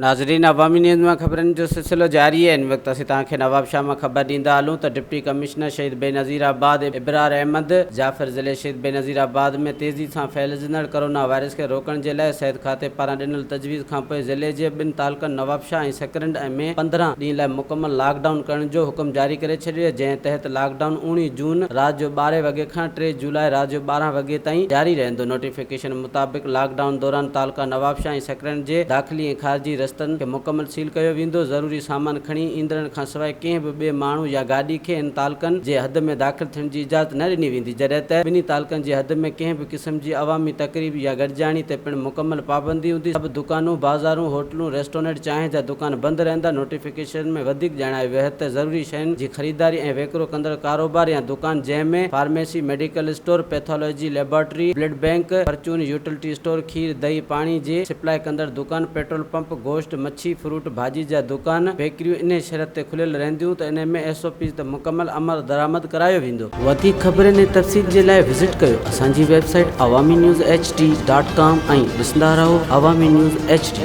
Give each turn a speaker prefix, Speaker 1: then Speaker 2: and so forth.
Speaker 1: ناظرين عوامي نيوز مان خبرن جو سلسلو جاري آهي ان وقت اسين توهان کي نوابشاهه مان خبر ڏيندا هلون ته ڊپٽي ڪمشنر شهيد بينظير آباد ابرار احمد جعفر ضلعي شهيد بينظير آباد ۾ تيزي سان ڦهلجندڙ ڪرونا وائرس کي روڪڻ جي لاء صحت کاتي پاران ڏنل تجويز کانپوء ضلعي جي ٻن تعلقن نوابشاهه ۽ سڪرنڊ ۾ 15 ڏينهن لاء مڪمل لاڪ ڊائون ڪرڻ جو حڪم جاري ڪري ڇڏيو آهي جنهن تحت لاڪ ڊائون اوڻيهه جون رات جو ٻارهين وڳي کان ٽي جولاء رات جو 12 وڳي تائين جاري رهندو نوٽيفڪيشن مطابق لاڪ ڊائون دوران تعلقه نوابشاهه ۽ سڪرنڊ جي داخلي ۽ خارجي رستن کي مڪمل سيل ڪيو ويندو، ضروري سامان کڻي ايندڙن کانسواء ڪنهن به ٻئي ماڻهو يا گاڏي کي ان تعلقن جي حد ۾ داخل ٿيڻ جي اجازت نه ڏني ويندي، جڏهن ته ٻنهي تعلقن جي حد ۾ ڪنهن به قسم جي عوامي تقريب يا گڏجاڻي تي پڻ مڪمل پابندي هوندي، سڀ دڪانون، بازارون، هوٽلون، ريسٽورنٽ، چانهه جا دڪان بند رهندا، نوٽيفڪيشن ۾ وڌيڪ ڄاڻايو ويو آهي ته ضروري شين جي خريداري ۽ وڪرو ڪندڙ ڪاروبار يا دڪان جنهن ۾ pharmacy, medical store, pathology laboratory, blood bank, پرچون، utility store, کير، دهي، پاڻي جي سپلاء ڪندڙ دڪان، پيٽرول پمپ، گوشت، مڇي، فروٽ، ڀاڄي جا دڪان، بيڪريون انهي شرط تي کليل رهنديون ته انهي ۾ ايس او پيز تي مڪمل عمل درآمد ڪرايو ويندو. وڌيڪ خبرن ۽ تفصيل جي لاء وزٽ ڪيو اسان جي website Awami news H D dot com ۽ ڏسندا رهو عوامي نيوز ايڇ ڊي.